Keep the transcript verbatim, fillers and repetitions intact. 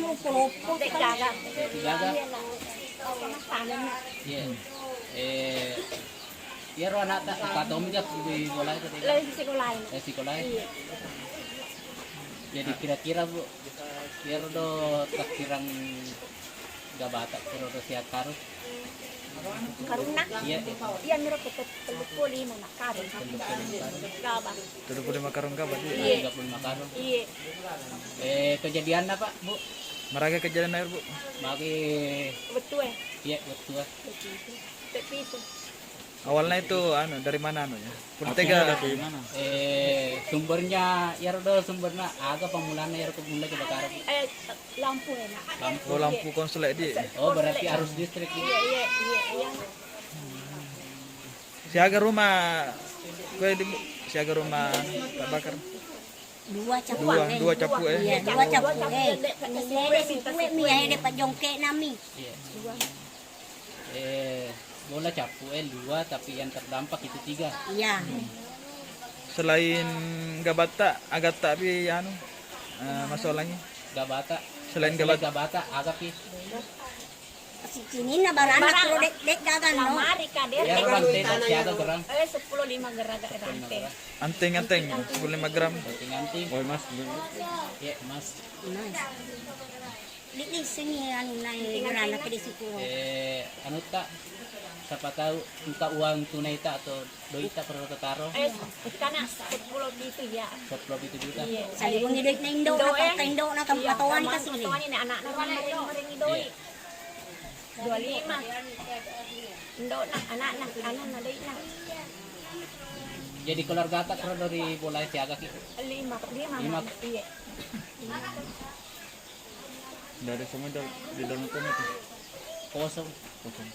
Dek gaga. Dek gaga. Iya, nak. Apa makanannya? Iya. Eh, iyaro anakta, apa tommi ga di bola itu, Dek? Lagi sekolah ini. Eh, sekolah ini. Iya. Jadi kira-kira, Bu, iyaro do takkirang gabata pura do siakkaru? Karunna? Iya. Iya, miro tette-, telluppulo lima nak karung. Telluppulo lima karung. Gaba. Telluppulo lima karung gaba, iya. Iya. Tiga puluh lima karung. Iya. Eh, kejadianna, Pak, Bu? Maraga kejadianna, Bu? Magi wettu e. Iya, wettu e. Wettu itu. Tapi itu. Awalnya itu, anu, dari mana anunya? Pura tega. Apinya dari mana? Eh, sumbernya, iyaro do sumberna, aga pammulanna iyaro kebunna kebakaran? Eh, lampu enak. Lampu. Oh, lampu konslet di. Oh, berarti arus listrik ini. Iya, iya, iya, iya. Siaga rumah, kue di, siaga rumah terbakar? Dua capu. Dua, eh. Dua capu, eh. Iya, dua capu, eh. Nilai deh si kue mi, ya, deh, pajongke nami. Iya. Eh, bola capu, eh, dua, tapi yang terdampak itu tiga. Iya. Selain gabata, agatta pi anu, eh, masolangi? Gabata. Selain gabata. Gabata, aga pi? Sininna barana. Barang. Kuro dek, dek gagan, no? Lamari ka, dek. Ya, rantai tak siaga gerang. Eh, sepuluh lima gerang, rantai. Sepuluh lima gerang. Anteng, anteng, sepuluh lima gram. Anteng, anteng. Oh, emas dulu. Ya, emas. Emas. Di, di sini anu naik gerang ke di situ. Eh, anu tak, siapa tahu engka uang tunai tak atau doi tak perlu ketaro. Eh, karena sepuluh itu ya. Sepuluh itu juta. Iya. Saya pun doi na indo, na, eh. Indo na tempat tuan kasih. Tuan ini anak-anak mering-mering doi. Iya. Dua lima. Indo na, anak na, anak na doi na. Jadi keluarga tak perlu dari bola siaga ki? Lima, lima. Lima. Iya. Nggak ada semua dal-, di dalam itu. Kosong. Kosong.